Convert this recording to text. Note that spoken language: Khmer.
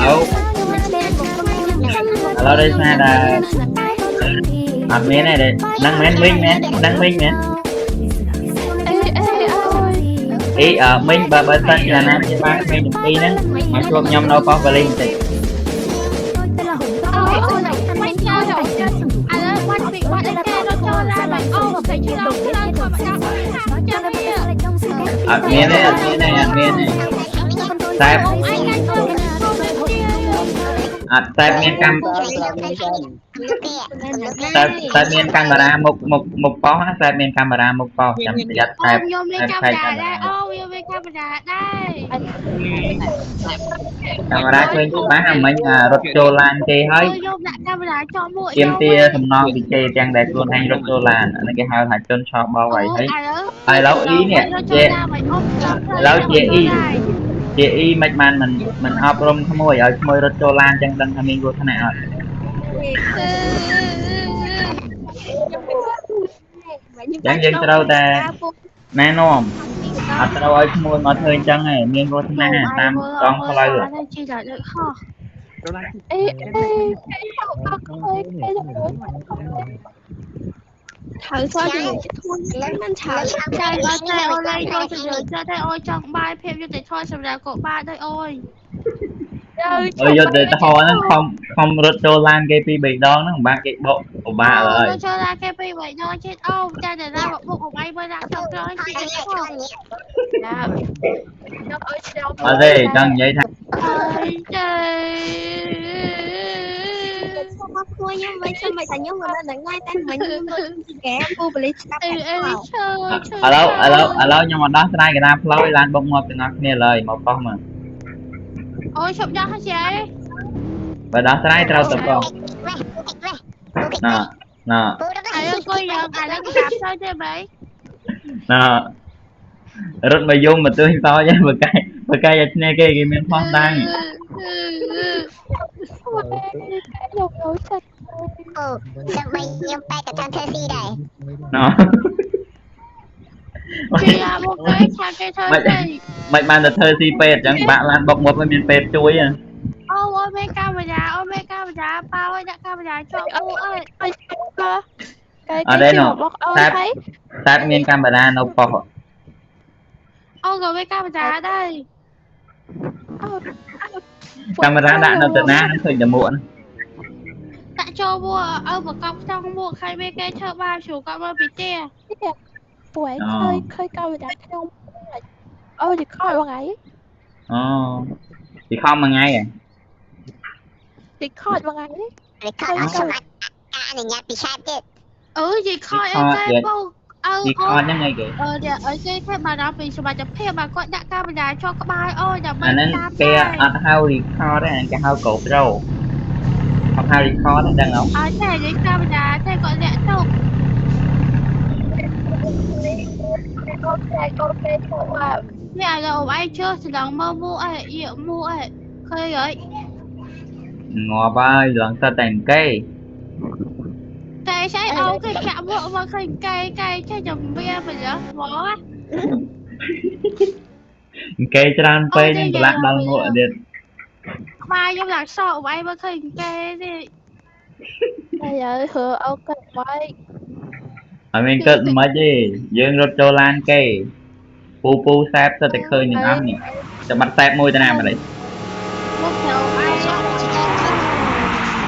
ឡូវឥឡូវដោយសារតែអត់មានទេហ្នឹងមែនវិញមែនហ្នឹងវិញមែន អេអេអើយ អីអឺមិញបើសិនជាណាជាបានក្មេងទាំងពីរហ្នឹងមកជួបខ្ញុំនៅប៉ុស្តិ៍ប៉ូលីសបន្តិច អូយអូយមិនចូលឥឡូវបាត់ពីបាត់អីគេរត់ចូលឡានមកអូតែឆ្លងឆ្លងគាត់មកដល់ចាំវា អត់មានទេអត់មានទេអត់មានទេតែ អូឯងកាន់ចូល អត់តែមានកម្មតែតែមានកាមេរ៉ាមុខមុខមុខប៉ុស្តិ៍ណាតែមានកាមេរ៉ាមុខប៉ុស្តិ៍ចាំប្រយ័ត្ន អូ តែ ខ្ញុំមានកាមេរ៉ាដែរអូខ្ញុំមានកាមេរ៉ាដែរ កាមេរ៉ាឃើញច្បាស់អាមិញរត់ចូលឡានគេហើយ ខ្ញុំដាក់កាមេរ៉ាចប់មួក ទាមទាសំណងពីគេទាំងដែលខ្លួនឯងរត់ចូលឡានអានេះគេហៅថាជនឆបោកហើយហើយឥឡូវអ៊ីនេះជាឥឡូវជាអ៊ីជាអ៊ីមិនបានមិនមិនអប់រំក្មួយឲ្យក្មួយរត់ចូលឡានចឹងដឹងថាមានគ្រោះថ្នាក់អត់ចឹងយើងត្រូវតែណែនាំអត់ត្រូវឲ្យក្មួយមកធ្វើអញ្ចឹងឯងមានគ្រោះថ្នាក់តាមកងផ្លូវ ជីដល់ដូចហោះ អេអេអត់ឃើញគេ ថៅសោះជំនួយធួនមិនឆៅ ចៃអត់តែអូនចូលជំនួយតែអូនចង់បាយភាពយុត្តិធម៌សម្រាប់កុមារដោយអូន អើយយុទ្ធធម៌ហ្នឹងខំខំរត់ចូលឡានគេពីរបីដងហ្នឹងពិបាកគេបកពិបាកហើយ រត់ចូលឡានគេពីរបីដងជាតិអូតែតែណាបុកអីមើលដាក់ក្នុងក្រោយជាតិហោះ ណាខ្ញុំអើយឆ្លង អត់ទេចង់និយាយថា អើយចៃ មកគួយខ្ញុំវិញខ្ញុំមិនថាខ្ញុំមិនដឹងថ្ងៃតែមិញខ្ញុំដូចហ្គេមពូប៉ូលីសស្ដាប់ អេអេឈើឈើ ឥឡូវឥឡូវឥឡូវខ្ញុំមកដោះស្រាយកណ្ដាលផ្លូវឲ្យឡានបុកងាប់ទាំងអស់គ្នាឡើយមកប៉ុស្តិ៍មក អូយឈប់ដោះចេះ បើដោះស្រាយត្រូវទៅប៉ុស្តិ៍ណាណា ឥឡូវគួយយើងឥឡូវកណ្ដាលផ្លូវទេបី ណារត់មកយំមកទើញតចឹងបើកែបើកែឲ្យឈ្នះគេគេមានផោះតាំង ខ្ញុំយល់ចិត្ត អូដើម្បីខ្ញុំបែកកថាធ្វើស៊ីដែរ ណ៎ ជាមកគេឆាគេធ្វើទេ មិនបានទៅធ្វើស៊ីពេទ្យចឹងបាក់ឡានបុកងាប់មិនមានពេទ្យជួយហ៎ អូអូមានកាមេរ៉ាអូមានកាមេរ៉ាប៉ៅឲ្យដាក់កាមេរ៉ាជាប់មួកអើយ អើយក៏គេគេមកអើយហើយ តែមានកាមេរ៉ានៅប៉ុស្តិ៍ អូក៏មានកាមេរ៉ាដែរ កាមេរ៉ាដាក់នៅតាណានឹងឃើញតែមួកហ្នឹង ដាក់ចូលមួកឲ្យប្រកបខ្ទង់មួកใครមានគេធ្វើបាបជ្រូកគាត់មកពីផ្ទះ ពួកឯងឃើញឃើញកាមេរ៉ាក្នុងអូយខកថ្ងៃ អូពីខំមួយថ្ងៃហ៎ ទីខកថ្ងៃ រីខតអត់សុំអនុញ្ញាតពីឆាតទៀត អឺយីខអីគេបងអើ ពីខ អូ ហ្នឹងអីគេ អឺអើគេគេបារម្ភពីសុវត្ថិភាពបើគាត់ដាក់កាមេរ៉ាជាប់ក្បាលអូយដើម្បី អាហ្នឹង តាម គេអត់ហៅ record ទេអាហ្នឹងគេហៅ GoPro អត់ហៅ record ទេដឹងអត់ អត់ទេនិយាយកាមេរ៉ាទេគាត់លាក់ទុក កូនគេកូនគេធ្វើបាប នេះឥឡូវអូឯងជឿស្ដងមើលមួកអីយាកមួកអីឃើញហើយ ងាប់ហើយឡើងសិតតែអង្គេ តែស្អីអូគេចាក់មួកមកឃើញកែកែចេះចាំវាមិនឡោះមក អង្គេច្រើនពេកនឹងប្រឡាក់ដល់មួកទៀត ក្បាលខ្ញុំឡើងសក់អូឯងមើលឃើញកែទេ តែយើហឺអូកេបាយ អត់មានគិតមិនទេយើងរត់ចូលឡានគេពូពូសែបសិតតែឃើញទាំងអស់នេះចាំបាត់សែបមួយទៅណាបាត់ហើយ មកទៅអូឯង